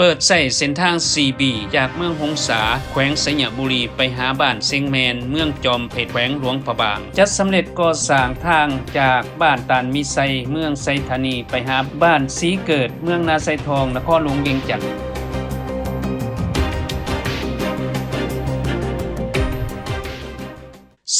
ເປີດໃຊ້ເສັ້ນທາງ ສີ່ບີ ຈາກເມືອງຫົງສາ ແຂວງໄຊຍະບູລີ ໄປຫາບ້ານຊຽງແມ່ນ ເມືອງຈອມເພັດ ແຂວງຫຼວງພະບາງ. ຈັດສຳເລັດກໍ່ສ້າງທາງຈາກບ້ານຕານມີໄຊ ເມືອງໄຊທານີ ໄປຫາບ້ານສີເກີດ ເມືອງນາຊາຍທອງ ນະຄອນຫຼວງວຽງຈັນ.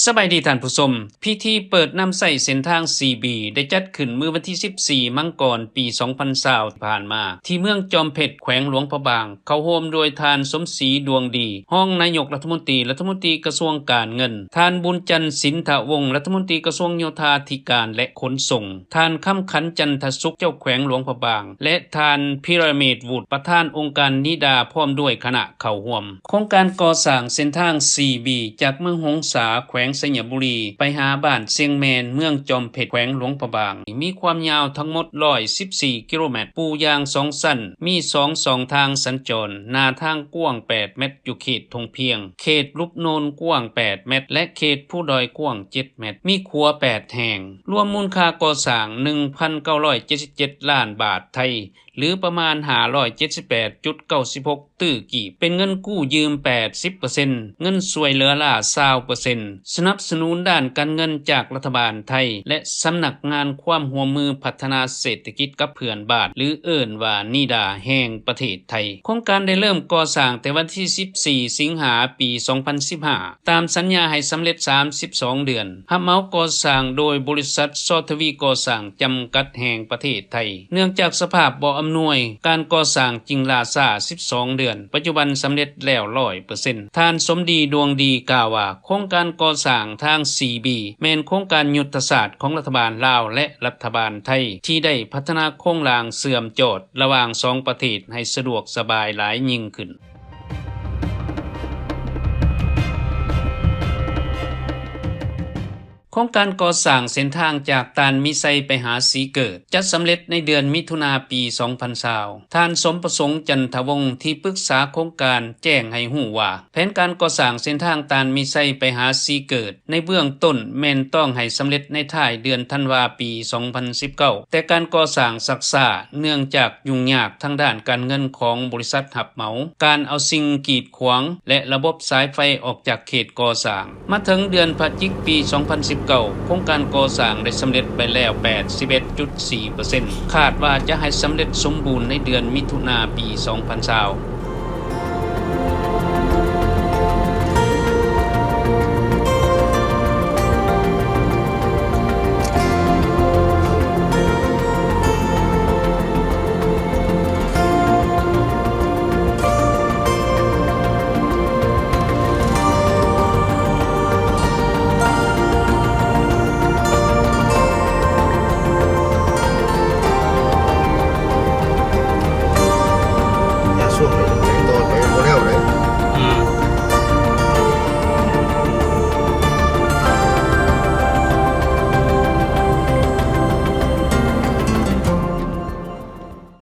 ສະບາຍດີທ່ານຜູ້ຊົມ. ພິທີເປີດນຳໃຊ້ເສັ້ນທາງ ສີ່ບີ ໄດ້ຈັດຂຶ້ນມື້ວັນທີ ສິບສີ່ ມັງກອນ ປີ ສອງພັນຊາວ ທີ່ຜ່ານມາ ທີ່ເມືອງຈອມເພັດ ແຂວງຫຼວງພະບາງ, ເຂົ້າຮ່ວມໂດຍທ່ານ ສົມສີ ດວງດີ ຮອງນາຍົກລັດຖະມົນຕີ, ລັດຖະມົນຕີກະຊວງການເງິນ, ທ່ານ ບຸນຈັນ ສິນທະວົງ ລັດຖະມົນຕີກະຊວງໂຍທາທິການ ແລະ ຂົນສົ່ງ, ທ່ານ ຄຳຂັນ ຈັນທະສຸກ ເຈົ້າແຂວງຫຼວງພະບາງ ແລະ ທ່ານ ພິລະເມດ ວຸດ ປະທານອົງການນິດາ ພ້ອມດ້ວຍຄະນະເຂົ້າຮ່ວມ. ໂຄງການກໍ່ສ້າງເສັ້ນທາງ ສີ່ບີ ຈາກເມືອງຫົງສາ ແຂວງໄຊຍະບູລີ ໄປຫາບ້ານຊຽງແມ່ນ ເມືອງຈອມເພັດ ແຂວງຫຼວງພະບາງ ມີຄວາມຍາວທັງໝົດ ຮ້ອຍສິບສີ່ ກິໂລແມັດ, ປູຢາງສອງຊັ້ນ, ມີສອງຊ່ອງທາງສັນຈອນ, ໜ້າທາງກວ້າງ ແປດແມັດ ຢູ່ເຂດທົ່ງພຽງ, ເຂດຫຼຸບໂນນກວ້າງ ແປດແມັດ ແລະ ເຂດພູດອຍກວ້າງ ເຈັດແມັດ, ມີຂົວ ແປດແຫ່ງ, ລວມມູນຄ່າກໍ່ສ້າງ ໜຶ່ງພັນເກົ້າຮ້ອຍເຈັດສິບເຈັດລ້ານບາດໄທ ຫຼື ປະມານ ຫ້າຮ້ອຍເຈັດສິບແປດຈຸດເກົ້າສິບຫົກຕື້ກີບ, ເປັນເງິນກູ້ຢືມ ແປດສິບເປີເຊັນ, ເງິນຊ່ວຍເຫຼືອລ້າ ຊາວເປີເຊັນ, ສະໜັບສະໜູນດ້ານການເງິນຈາກລັດຖະບານໄທ ແລະ ສຳນັກງານຄວາມຮ່ວມມືພັດທະນາເສດຖະກິດກັບເພື່ອນບ້ານ ຫຼື ເອີ້ນວ່າ ນີດາ ແຫ່ງປະເທດໄທ. ໂຄງການໄດ້ເລີ່ມກໍ່ສ້າງແຕ່ວັນທີ ສິບສີ່ ສິງຫາ ປີ ສອງພັນສິບຫ້າ ຕາມສັນຍາໃຫ້ສຳເລັດ ສາມສິບສອງເດືອນ, ຮັບເໝົາກໍ່ສ້າງໂດຍບໍລິສັດ ຊອທະວີກໍ່ສ້າງ ຈຳກັດ ແຫ່ງປະເທດໄທ. ເນື່ອງຈາກສະພາບບໍ່ອຳນວຍ, ການກໍ່ສ້າງຈຶ່ງລ່າຊ້າ ສິບສອງເດືອນ, ປັດຈຸບັນສຳເລັດແລ້ວ ຮ້ອຍເປີເຊັນ. ທ່ານ ສົມດີ ດວງດີ ກ່າວວ່າ ໂຄງການກໍ່ສ້າງທາງ ສີ່ບີ ແມ່ນໂຄງການຍຸດທະສາດຂອງລັດຖະບານລາວ ແລະ ລັດຖະບານໄທ ທີ່ໄດ້ພັດທະນາໂຄງລ່າງເຊື່ອມຈອດລະຫວ່າງສອງປະເທດໃຫ້ສະດວກສະບາຍຫຼາຍຍິ່ງຂຶ້ນ. ໂຄງການກໍ່ສ້າງເສັ້ນທາງຈາກຕານມີໄຊໄປຫາສີເກີດ ຈັດສຳເລັດໃນເດືອນມິຖຸນາ ປີ ສອງພັນຊາວ. ທ່ານ ສົມປະສົງ ຈັນທະວົງ ທີ່ປຶກສາໂຄງການ ແຈ້ງໃຫ້ຮູ້ວ່າ ແຜນການກໍ່ສ້າງເສັ້ນທາງຕານມີໄຊໄປຫາສີເກີດ ໃນເບື້ອງຕົ້ນແມ່ນຕ້ອງໃຫ້ສຳເລັດໃນທ້າຍເດືອນທັນວາ ປີ ສອງພັນສິບເກົ້າ ແຕ່ການກໍ່ສ້າງຊັກຊ້າ ເນື່ອງຈາກຫຍຸ້ງຍາກທາງດ້ານການເງິນຂອງບໍລິສັດຮັບເໝົາ, ການເອົາສິ່ງກີດຂວາງ ແລະ ລະບົບສາຍໄຟອອກຈາກເຂດກໍ່ສ້າງ. ມາເຖິງເດືອນພະຈິກ ປີ ສອງພັນສິບເກົ້າ ໂຄງການກໍ່ສ້າງໄດ້ສຳເລັດໄປແລ້ວ ແປດສິບເອັດຈຸດສີ່ເປີເຊັນ, ຄາດວ່າຈະໃຫ້ສຳເລັດສົມບູນໃນເດືອນມິຖຸນາ ປີ ສອງພັນຊາວ.